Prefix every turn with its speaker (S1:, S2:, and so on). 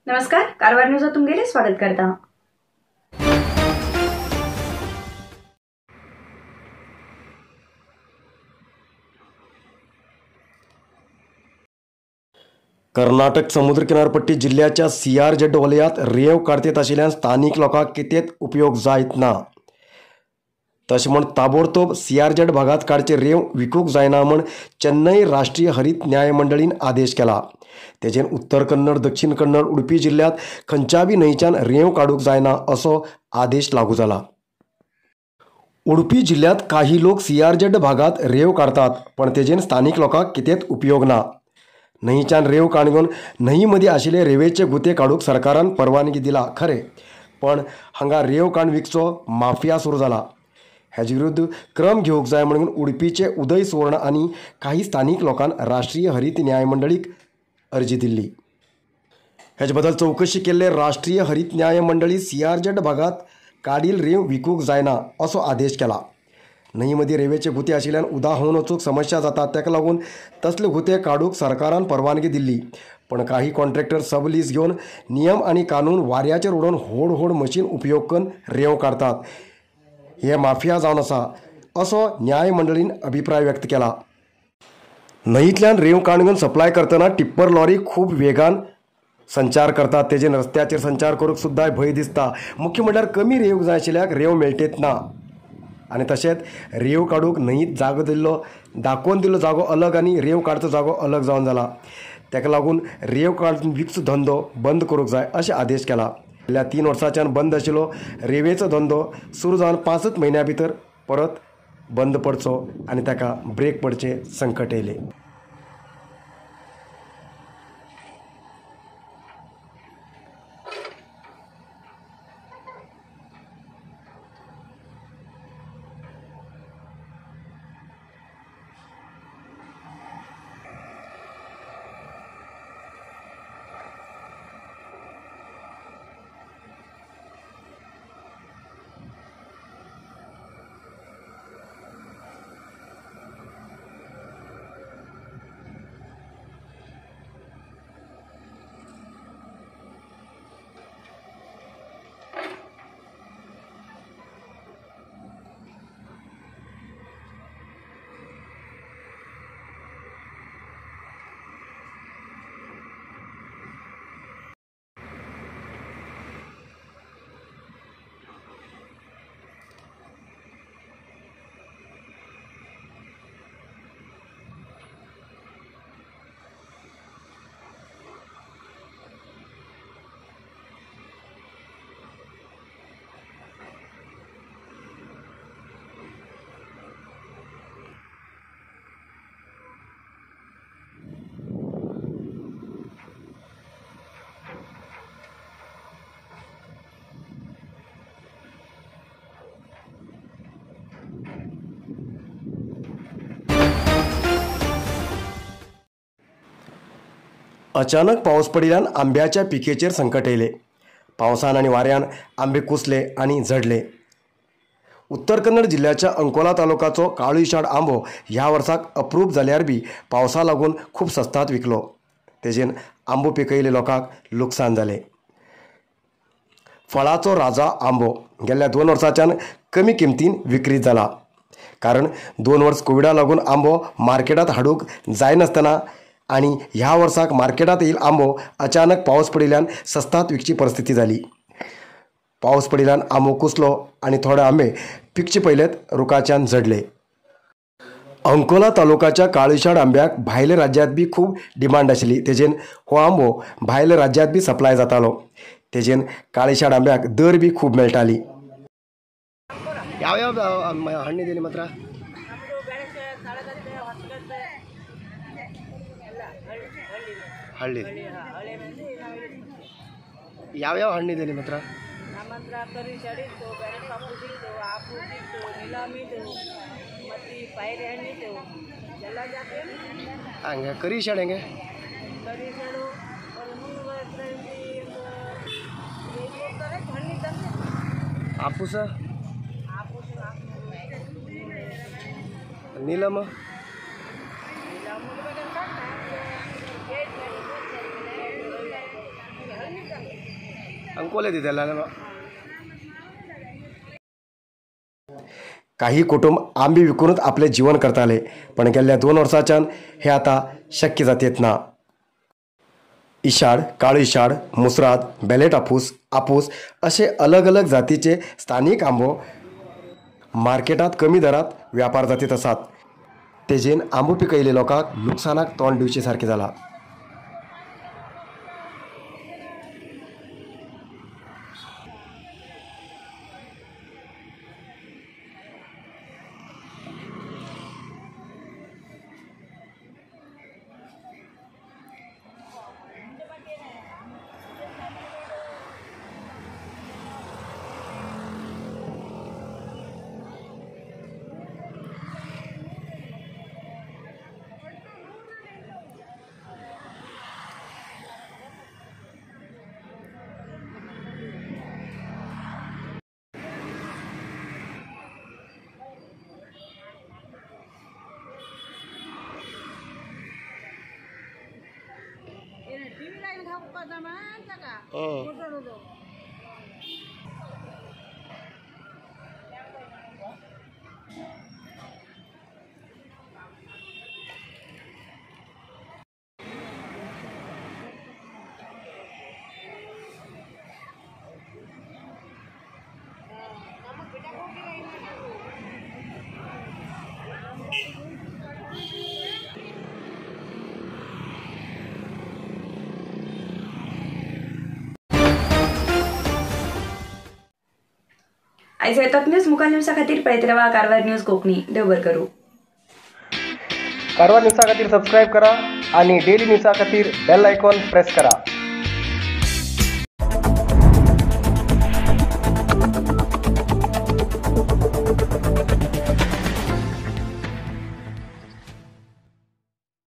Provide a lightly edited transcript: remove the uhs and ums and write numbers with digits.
S1: नमस्कार, कारवार न्यूजात तुमगेले स्वागत करता।
S2: कर्नाटक समुद्र किनारपट्टी जिल्ह्याच्या सीआरझेड वलयात रेंव काडतेत आशिल्ल्यान स्थानीक लोकांक कितेंच उपयोग जायत ना। तशें म्हूण ताबोडतोब सीआरझेड भागांत काडचे रेंव विकूंक जायना म्हूण चेन्नई राष्ट्रीय हरीत न्याय मंडळीन आदेश केला। तेजेर उत्तर कन्नड, दक्षिण कन्नड, उडुपी जिल्ल्यांत खंयच्या बी न्हंयच्यान रेंव काडूंक जायना असो आदेश लागू जाला। उडुपी जिल्ल्यांत काही लोक सीआरझेड भागांत रेंव काडतात, पण तेजेर स्थानीक लोकांक कितेंच उपयोग ना। न्हंयच्यान रेंव काडून न्हंय मदीं आशिल्ले रेंवेचे गुते काडूंक सरकारान परवानगी दिला खरें, पण हांगा रेंव काडून विकचो माफिया सुरू जाला। हेजे विरुद्ध क्रम घेवंक जाय म्हणून उडपीचे उदय सुवर्ण आनी काही स्थानीक लोकांन राष्ट्रीय हरीत न्याय मंडळीक अर्जी दिल्ली। हेजे बद्दल चवकशी केल्ले राष्ट्रीय हरीत न्याय मंडळी सीआरझेड भागांत काडील रेंव विकूंक जायना असो आदेश केला। न्हंय मदीं रेंवेचे गुते आशिल्ल्यान उदक व्हांवन वचूंक समस्या जाता, ताका लागून तसले गुते काडूंक सरकारान परवानगी दिल्ली, पण काही कॉन्ट्रॅक्टर सब लीज घेवन नियम आनी कानून वाऱ्याचेर उडोवन व्हड व्हड मशीन उपयोग करून रेंव काडतात। हे माफिया जावन आसा असो न्याय मंडळीन अभिप्राय व्यक्त केला। न्हंयतल्यान रेंव काडून सप्लाय करतना टिप्पर लॉरी खूब वेगान संचार करतात, तेजेर रस्त्याचेर संचार करूंक सुद्दां भंय दिसता। मुख्य म्हणल्यार कमी रेंव जाय आशिल्ल्याक रेंव मेळटेत ना आनी तशेंच रेंव काडूंक न्हंयत जागो दिल्लो दाखोवन दिल्लो जागो अलग आनी रेंव काडचो जागो अलग जावन जाला। ताका लागून रेंव काडून विकचो धंदो बंद करूंक जाय अशें आदेश केला। गेल्या 3 वर्सांच्यान बंद आशिल्लो रेंवेचो धंदो सुरू जावन 5 म्हयन्या भितर परत बंद पडचो आनी ताका ब्रेक पडचें संकट येयलें। अचानक पावस पडिल्ल्यान आंब्याच्या पिकेचेर संकट येयलें। पावसान आनी वाऱ्यान आंबे कुसले आनी झडले। उत्तर कन्नड जिल्ल्याच्या अंकोला तालुकाचो काळुशाड आंबो ह्या वर्साक अप्रूप जाल्यार बी पावसा लागून खूब सस्तात विकलो। तेजेन आंबो पिकयिल्ले लोकांक लुकसाण जालें। फळाचो राजा आंबो गेल्ल्या 2 वर्सांच्यान कमी किमतीन विक्री जाला, कारण 2 वर्स कोविडा लागून आंबो मार्केटांत हाडूंक जायनासतना आनी ह्या वर्साक मार्केटांत येईल आंबो अचानक पावस पडिल्ल्यान सस्तात विकची परिस्थिती जाली। पावस पडिल्ल्यान आंबो कुसलो आनी थोडे आंबे पिकचे पयलेच रुखाच्यान झडले। अंकोला तालुकाच्या काळुशाड आंब्याक भायल्या राज्यांत बी खूब डिमांड आशिल्ली, तेजेन हो आंबो भायल्या राज्यांत बी सप्लाय जातालो। तेजेन काळुशाड आंब्याक दर बी खूब मेळटाली। ಯಾವ ಹಣ್ಣಿದೆ ನಿಮ್ಮ ಹತ್ರ? ಹಳ್ಳಿ. ಯಾವ್ಯಾವ ಹಣ್ಣಿದೆ ನಿಮ್ಮ ಹತ್ರ?
S3: ನಮ್ಮ ಹತ್ರ ಕರಿಶಾಡಿ ಇತ್ತು, ಬೆಳೆ ಕಬ್ಬು ಇತ್ತು, ಆಪೂಸ್ ಇತ್ತು, ನಿಲಾಮಿ ಇತ್ತು, ಮತ್ತು ಪೈರೆ ಹಣ್ಣಿತ್ತು, ಎಲ್ಲ ಜಾತಿ.
S2: ಹಂಗೆ ಕರಿಶಾಡಿ ಹೆಂಗೆ?
S3: ಕರಿಶಾಡು ಒಂದು 350, ಒಂದು 200 ಹಣ್ಣಿದ್ದಂಗೆ.
S2: ಆಪೂಸ?
S3: ಆಪೂಸು 400.
S2: ನೀಲಮ್ಮ?
S3: ನಿಲಾಮು
S2: अंकोले दितेले. काही कुटुंब आंबे विकूनच आपले जीवन करताले, पण गेल्ल्या 2 वर्सांच्यान हे आता शक्य जातेत ना. इशाड, काळी इशाड, मुसराद, बेलेट आपूस, आपूस असे अलग अलग जातीचे स्थानिक आंबो मार्केटात कमी दरात व्यापार जातीत आसात. तेजेन आंबो पिकयले लोकांक लुकसानाक तोंड दिवचे सारकें जाला.
S1: आयज येतात न्यूज मुखार न्यूजा खातीर पळयत रावा कारवार न्यूज कोंकणी. देव बरें करूं.
S2: कारवार न्यूजा खातीर सबस्क्रायब करा आणि डेली न्यूजा खातीर बेल आयकॉन प्रेस करा.